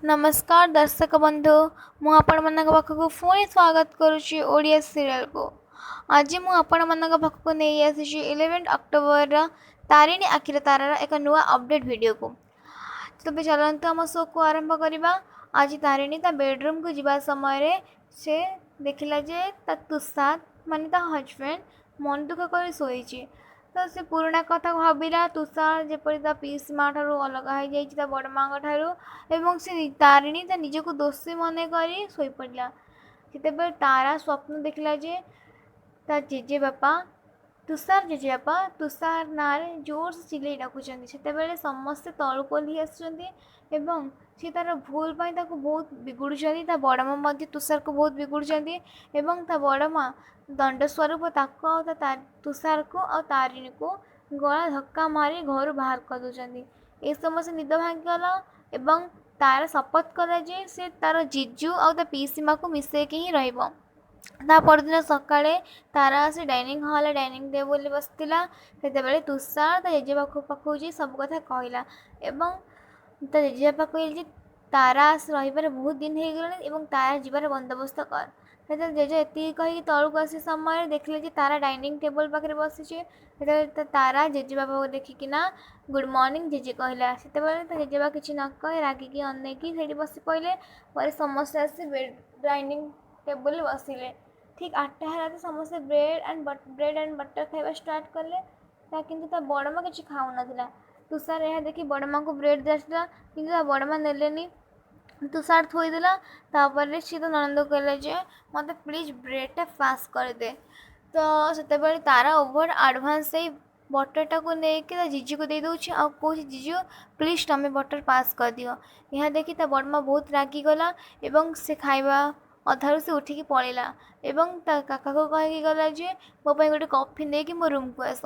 ନମସ୍କାର ଦର୍ଶକ ବନ୍ଧୁ, ମୁଁ ଆପଣମାନଙ୍କ ପାଖକୁ ପୁଣି ସ୍ୱାଗତ କରୁଛି ଓଡ଼ିଆ ସିରିଏଲକୁ। ଆଜି ମୁଁ ଆପଣମାନଙ୍କ ପାଖକୁ ନେଇ ଆସିଛି 11 ଅକ୍ଟୋବରର ତାରିଣୀ ଆଖିର ତାରାର ଏକ ନୂଆ ଅପଡ଼େଟ୍ ଭିଡ଼ିଓକୁ। ତେବେ ଚାଲନ୍ତୁ ଆମ ଶୋକୁ ଆରମ୍ଭ କରିବା। ଆଜି ତାରିଣୀ ତା ବେଡ଼ରୁମ୍କୁ ଯିବା ସମୟରେ ସେ ଦେଖିଲା ଯେ ତା ତୁଷାର, ମାନେ ତା ହଜବେଣ୍ଡ, ମନ ଦୁଃଖ କରି ଶୋଇଛି। ତ ସେ ପୁରୁଣା କଥା ଭାବିଲା, ତୁଷାର ଯେପରି ତା ପିଉସୀ ମା ଠାରୁ ଅଲଗା ହେଇଯାଇଛି, ତା ବଡ଼ ମାଆଙ୍କ ଠାରୁ, ଏବଂ ସେ ତାରିଣୀ ତା ନିଜକୁ ଦୋଷୀ ମନେ କରି ଶୋଇପଡ଼ିଲା। ସେତେବେଳେ ତାରା ସ୍ୱପ୍ନ ଦେଖିଲା ଯେ ତା ଜେଜେବାପା, ତୁଷାର ଜେଜେବାପା, ତୁଷାର ନାଁରେ ଜୋରସେ ଚିଲେଇ ଡାକୁଛନ୍ତି। ସେତେବେଳେ ସମସ୍ତେ ତଳକୁ ଓହ୍ଲେଇ ଆସୁଛନ୍ତି ଏବଂ ସେ ତାର ଭୁଲ ପାଇଁ ତାକୁ ବହୁତ ବିଗୁଡ଼ୁଛନ୍ତି। ତା ବଡ଼ ମା ମଧ୍ୟ ତୁଷାରକୁ ବହୁତ ବିଗୁଡ଼ୁଛନ୍ତି ଏବଂ ତା ବଡ଼ ମା ଦଣ୍ଡ ସ୍ୱରୂପ ତାକୁ ଆଉ ତା ତୁଷାରକୁ ଆଉ ତାରିଣୀକୁ ଗଳା ଧକ୍କା ମାରି ଘରୁ ବାହାର କରିଦେଉଛନ୍ତି। ଏ ସମସ୍ତେ ନିଦ ଭାଙ୍ଗିଗଲା ଏବଂ ତାର ଶପଥ କଲା ଯେ ସେ ତାର ଜିଜୁ ଆଉ ତା ପିଉସୀ ମାକୁ ମିଶେଇକି ହିଁ ରହିବ। ତା ପରଦିନ ସକାଳେ ତାରା ଆସି ଡାଇନିଂ ହଲ୍ରେ ଡାଇନିଂ ଟେବୁଲରେ ବସିଥିଲା। ସେତେବେଳେ ତୁଷାର ତା ଜେଜେବାପା ପାଖକୁ ଯାଇ ସବୁ କଥା କହିଲା ଏବଂ ତା ଜେଜେବାପା କହିଲେ ଯେ ତାରା ଆସି ରହିବାର ବହୁତ ଦିନ ହେଇଗଲାଣି ଏବଂ ତାରା ଯିବାର ବନ୍ଦୋବସ୍ତ କର। ସେତେବେଳେ ଜେଜେ ଏତିକି କହିକି ତଳକୁ ଆସିବା ସମୟରେ ଦେଖିଲେ ଯେ ତାରା ଡାଇନିଂ ଟେବୁଲ ପାଖରେ ବସିଛି। ସେତେବେଳେ ତାରା ଜେଜେବାପାକୁ ଦେଖିକିନା ଗୁଡ଼୍ ମର୍ଣ୍ଣିଂ ଜେଜେ କହିଲା। ସେତେବେଳେ ତା ଜେଜେବାପା କିଛି ନ କହି ରାଗିକି ଅନେଇକି ସେଇଠି ବସି ପଡ଼ିଲେ। ପରେ ସମସ୍ତେ ଆସି ଡାଇନିଂ ଟେବୁଲରେ ବସିଲେ। ଠିକ୍ 8ଟା ହେଲା ତ ସମସ୍ତେ ବ୍ରେଡ଼୍ ଆଣ୍ଡ ବଟର୍ ଖାଇବା ଷ୍ଟାର୍ଟ କଲେ। ତା କିନ୍ତୁ ତା ବଡ଼ ମା କିଛି ଖାଉନଥିଲା। ତୁଷାର ଏହା ଦେଖି ବଡ଼ ମାଆଙ୍କୁ ବ୍ରେଡ଼୍ ଆସିଲା, କିନ୍ତୁ ତା ବଡ଼ ମା ନେଲେନି। ତୁଷାର ଥୋଇଦେଲା। ତାପରେ ସିଏ ତା ନଣନ୍ଦ କହିଲା ଯେ ମୋତେ ପ୍ଲିଜ୍ ବ୍ରେଡ଼୍ଟା ପାସ୍ କରିଦେ। ତ ସେତେବେଳେ ତାରା ଓଭର ଆଡ଼ଭାନ୍ସ ହେଇ ବଟର୍ଟାକୁ ନେଇକି ତା ଜିଜୁକୁ ଦେଇଦେଉଛି ଆଉ କହୁଛି, ଜିଜୁ, ପ୍ଲିଜ୍ ତମେ ବଟର୍ ପାସ୍ କରିଦିଅ। ଏହା ଦେଖି ତା ବଡ଼ ମା ବହୁତ ରାଗିଗଲା ଏବଂ ସେ ଖାଇବା ଅଧାରୁ ସେ ଉଠିକି ପଳେଇଲା ଏବଂ ତା କାକାକୁ କହିକି ଗଲା ଯେ ମୋ ପାଇଁ ଗୋଟେ କଫି ନେଇକି ମୋ ରୁମ୍କୁ ଆସ।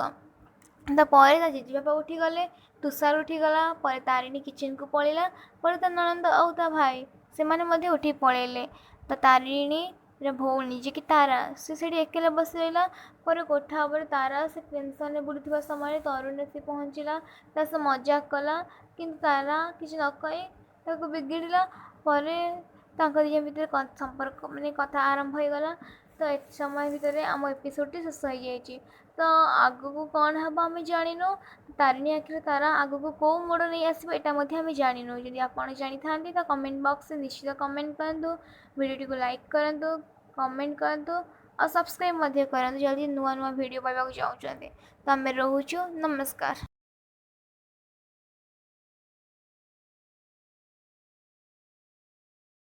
ତାପରେ ତା ଜେଜେବାପା ଉଠିଗଲେ, ତୁଷାର ଉଠିଗଲା, ପରେ ତାରିଣୀ କିଚେନ୍କୁ ପଳେଇଲା, ପରେ ତା ନଣନ୍ଦ ଆଉ ତା ଭାଇ ସେମାନେ ମଧ୍ୟ ଉଠିକି ପଳେଇଲେ। ତ ତାରିଣୀର ଭଉଣୀ ଯିଏକି ତାରା, ସେ ସେଇଠି ଏକଲା ବସି ରହିଲା। ପରେ କୋଠା ଉପରେ ତାରା ସେ ଟେନସନ୍ରେ ବୁଲୁଥିବା ସମୟରେ ତରୁଣ ଆସି ପହଞ୍ଚିଲା। ତା ସହ ମଜାକ କଲା, କିନ୍ତୁ ତାରା କିଛି ନ କହି ତାକୁ ବିଗିଡ଼ିଲା। ପରେ ତାଙ୍କ ଦୁଇ ଜଣ ଭିତରେ ସମ୍ପର୍କ, ମାନେ କଥା ଆରମ୍ଭ ହୋଇଗଲା। ତ ଏତେ ସମୟ ଭିତରେ ଆମ ଏପିସୋଡ଼ଟି ଶେଷ ହେଇଯାଇଛି। ତ ଆଗକୁ କ'ଣ ହେବ ଆମେ ଜାଣିନୁ। ତାରିଣୀ ଆଖିର ତାରା ଆଗକୁ କେଉଁ ମୋଡ଼ ନେଇ ଆସିବ, ଏଇଟା ମଧ୍ୟ ଆମେ ଜାଣିନୁ। ଯଦି ଆପଣ ଜାଣିଥାନ୍ତି ତ କମେଣ୍ଟ ବକ୍ସରେ ନିଶ୍ଚିତ କମେଣ୍ଟ କରନ୍ତୁ। ଭିଡ଼ିଓଟିକୁ ଲାଇକ୍ କରନ୍ତୁ, କମେଣ୍ଟ କରନ୍ତୁ ଆଉ ସବସ୍କ୍ରାଇବ୍ ମଧ୍ୟ କରନ୍ତୁ ଯଦି ନୂଆ ନୂଆ ଭିଡ଼ିଓ ପାଇବାକୁ ଚାହୁଁଛନ୍ତି। ତ ଆମେ ରହୁଛୁ, ନମସ୍କାର।